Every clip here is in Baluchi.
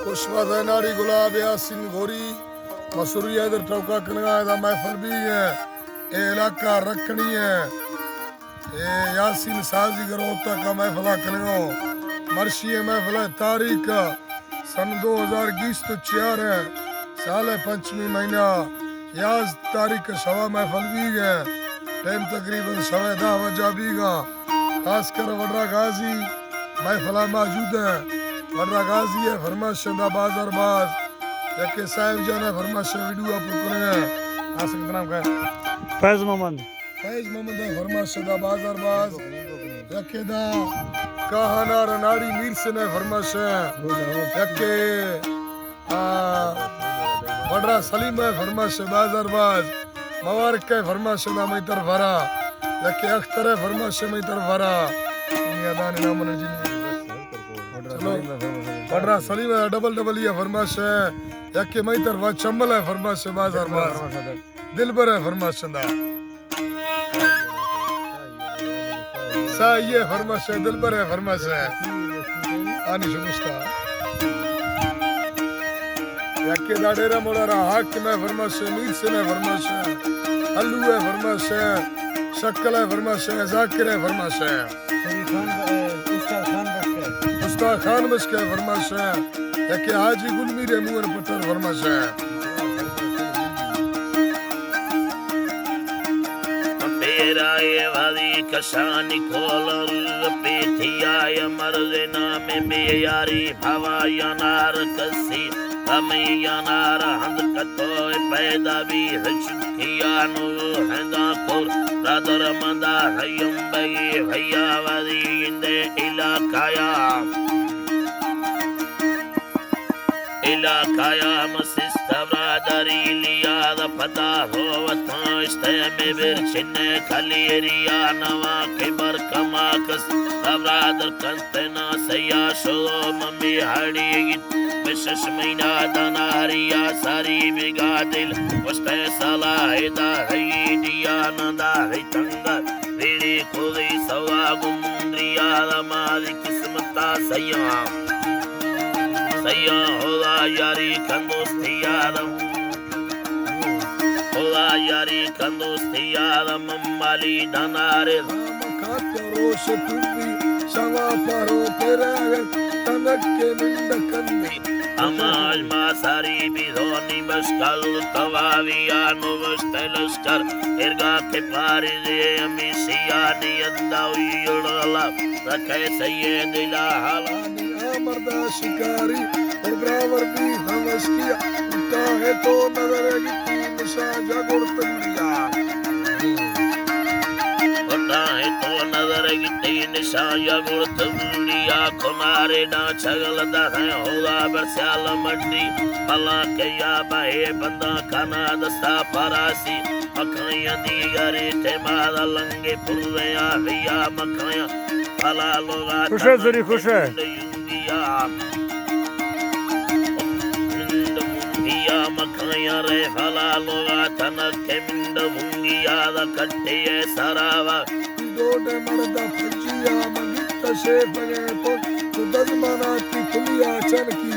خوش واد ءَ ناڑی گلاب یاسین گھوری، مسری حیدر ٹوکا کنگا ادا محفل بیگ ءَ، اے علاقہ رکھنی ءَ، اے یاسین سازی گروہ تک محفل کنگا۔ مرشی محفل تاریخ سن دو ہزار بیست و چار ءِ سال ءِ پنچمی مہینہ یازدہ تاریخ ءَ شوا محفل بیگ ءَ، ٹائم تقریباً شوا دہ بجہ بیگا۔ خاص کر وڈرا غازی محفل ءَ موجود ایں۔ وڈرا غازی ءِ فرمائش دا بازار باز، یکے صاحب جان ءِ فرمائش، ویڈیو ءَ پر کنگ ءَ۔ آسک نام کا؟ فیض محمد۔ فیض محمد ءِ فرمائش دا بازار باز، یکے دا کاہان ءَ را ناڑی میر سن ءِ فرمائش، یکے آ، وڈرا سلیم ءِ فرمائش بازار باز، مبارک ءِ فرمائش دا مئی طرف ءَ را، یکے اختر ءِ فرمائش مئی طرف ءَ را۔ دنیا دان نام نے جن۔ چلو، وڈرا سلیم ءِ ڈبل ڈبل ءِ فرمائش، یکے مئی طرف ءَ چمل ءِ فرمائش بازار باز، دلبر ءِ فرمائش دا۔ سائی ءِ فرمائش، دلبر ءِ فرمائش۔ آنی شمشتا۔ یکے دا ڈیرہ مولا را حاکم ءِ فرمائش، میر سن ءِ فرمائش، الو ءِ فرمائش، شکل ءِ فرمائش، ذاکر ءِ فرمائش۔ استاد خان بخش ءِ۔ استاد خان بخش ءِ فرمائش۔ یکے حاجی گل میر ءِ موہن پٹر فرمائش۔ پیرائے وری کشانی کولر پیتیائے مرز نام بیاری بھوا ینار کسی ہمیں ینار ہند کتو پیدا بھی ہچکیا نو ہندا کور دادر مندا ہیم بگی بھیا وری اندے علاقہ یا۔ علاقہ ءَ مسست برادری لیاد پدا روتاں اشتہ مبر چنے کلیریا نوا کہ برکما کس برادر کنت نا سیا شو ممی ہڑی گیت بشش مہینہ دناریا ساری بگا دل اشتہ سلاہ دا ہی دیا ندا ہی تنگ ویڑی کوئی سوا گمریا ماری قسمتا سیاں۔ سیاں خدا یاری کن دوستی یارم۔ خدا یاری کن دوستی یارم، مالی دنارے۔ روش ٹوبی، شوا پرو پیرے، تنک کے منڈ کندی۔ اماج ما ساری بیرونی بشکل، تواوی آنو بشتل لشکر، ارگا کے پاری دے، امی سیانی انداوی اڑالا، رکھے سید الہ حالانی۔ آ مردا شکاری، او براور بی ہمشکیا، اٹھا ہے تو نظر گتی نشان جا گڑتنیا۔ اٹھا ہے تو نظر گتی نشان جا گڑتنیا، کنارے ڈا چگل دا ہے ہودا بر سیال منڈی، پلا کے یا بہے بندہ کنا دستا پراسی، مکھایا دیگرے ٹیما دا لنگے پریا ہیا مکھایا، پلا لوگا خوش ہے زری، خوش ہے۔ یا۔ منڈ مونگیا مکھایا رے ہلالو آ تنک منڈ مونگیا دا کٹے سراوا۔ ڈوڈ مرد پھجیا مگت شیف گئے پو تو دزمانا تی پھلیا چنکی۔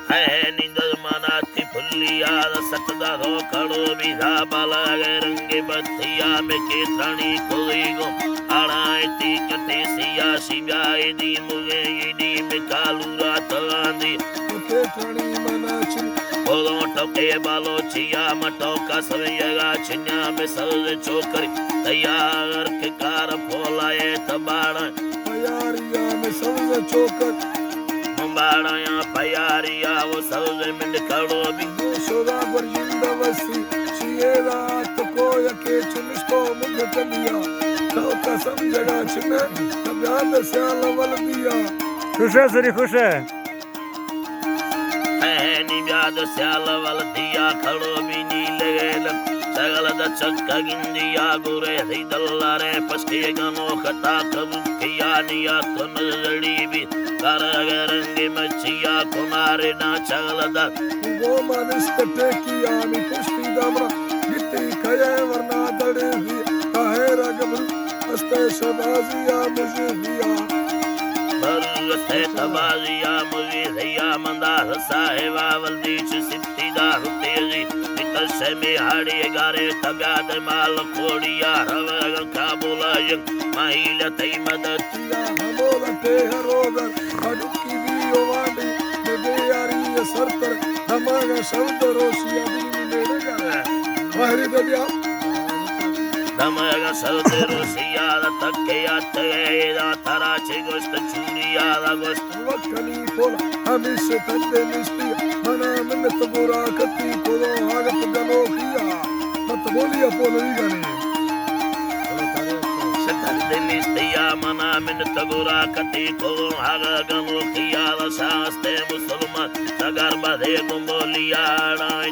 ہے نی دزمانا تی پھلیا دا سٹ دا رو کڑو بھی دا بالا گئے رنگ بتیا میں کے تھانی کوئی گو۔ اڑائے تی کٹے سیا شی بیائے دی مغے دی میں کالو رات آندی۔ ٹوکے ٹھاڑی منا چن۔ پولو ٹوکے بالو چیا مٹو کا سویگا چنیا میں سوز چوکری۔ تیار کے کار پولا اے تباڑا۔ پیاریا میں سوز چوکر۔ مباڑا یا پیاریا وہ سوز منڈ کڑو بھی۔ شورا گرجند وسی۔ شیے رات کو یکے چنشتو مجھ کلیا۔ تو قسم جگہ چنے۔ تب یاد سیال ول دیا۔ خوش ہے سری خوش ہے۔ ہے نی بیاد سیال ول دیا کھڑو بھی نی لگے لگ۔ چگل دا چکا گندیا گورے ہی دلارے پسکے گنو خطا کب کیا نیا تو نزڑی بھی۔ کر رنگ مچیا کنارے نا چگل دا۔ گو مانست ٹیکی آنی پشتی دامنا۔ گتی کھئے ورنا دڑے بھی۔ تاہے را گبر استے شبازیا مجھے بیا۔ رسے تبازی یا مغیث یا منداس صاحب اول دیش سپتی دار تیزی، اتر سے میہاڑی گارے تبیاد مال کوڑی یا روگ کابولا یک ماہیل تئی مدد۔ یا ہمول تے ہروگر ہڈکی دی او وانڈی، مے بے یاری سرتر ہماگا شود روشی ادی میڑے گا۔ مہری دبیا۔ دمگ سود روسیا تکے اتگے دا ترا چے گوشت چوریا دا گوشت۔ وکنی پول ہمیش تندے نشتی، منا منت گورا کتی کولو حاجت گنوکیا۔ مت بولی پول ریگانی۔ ستندے نشتیا منا منت گورا کتی کولو حاجت گنوکیا۔ ساستے مسلمان سگر بدے گمبولیا۔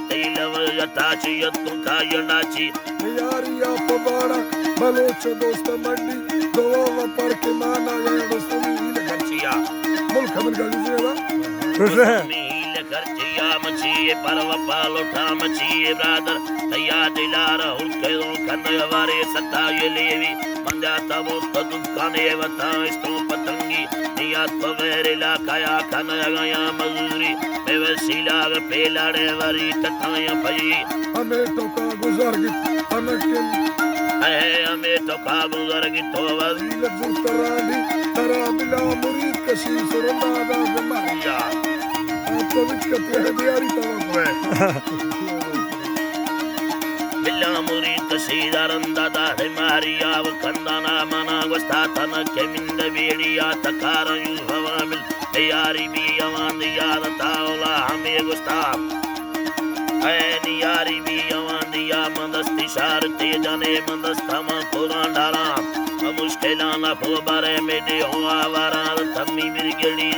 تی لو یتا چی یتو کا ینڈا چی۔ یاری آپ باڑا بلوچ دوست منڈی، دعا و پر کے مانا یا رسولی ہیل گھرچیا۔ ملک ہمن کا جزے دا۔ خوش ہے۔ ہیل گھرچیا مچی پر و پالو ٹا مچی برادر، تیا دلار ہر کے کن وارے ستا یہ لیوی۔ من جاتا بوت دکانے وتا استو پتنگی، نیات تو غیر علاقہ یا کھن اگا یا مزوری، بے وسیلہ اگر پیلاڑے وری تتایا پئی۔ ہمیں تو کا گزر گی، ہمیں کن۔ اے ہمیں تو کا گزر گی تو وزیل زرت رانی، ترا بلا مرید کشی سرندا دا بیماریا۔ آپ تو وچ کتے ہے دیاری تو ہے۔ بلا مرید کشی دارندا دا بیماریا۔ کندانا منا گوشتا تنک مند بیڑی یا تکارا یو ہوا مل۔ یاری بی امان دی یاد تاولا ہمیں گوشتا۔ اے نیاری بی امان دی یا مندستی شار تے جانے مندست ہما قرآن ڈارا۔ مشکلان پو بارے میں دے ہوا وارا تمی برگڑی۔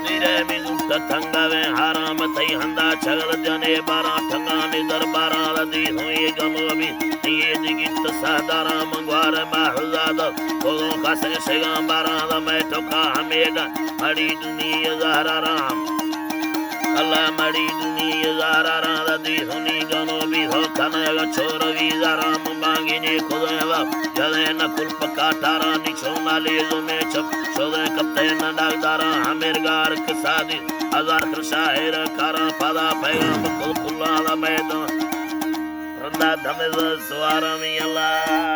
زیرے می زوت تنگا وے حرام تئی ہندا چگل جنے باراں ٹنگانی درباراں ردی ہوئی گنوبی۔ یہ دگیت سہداراں منگوار محزاد کلوں کسے شگاں باراں میں ٹکا ہمیڈا مڑی دنی زہرا رام۔ اللہ مڑی دنی زہرا رام ردی ہنی گنوبی ہو کنگ چوروی زرام بانگینی کلیں و جلیں نکل پکا ٹارانی چونا لیزو میں چپ شدیں کپتین ڈاکداراں ہمیرگار کسادی ہزار کر شاعر کاراں پدا پیغام کل کلاں دا میدان۔ رندا دمز سوارانی اللہ۔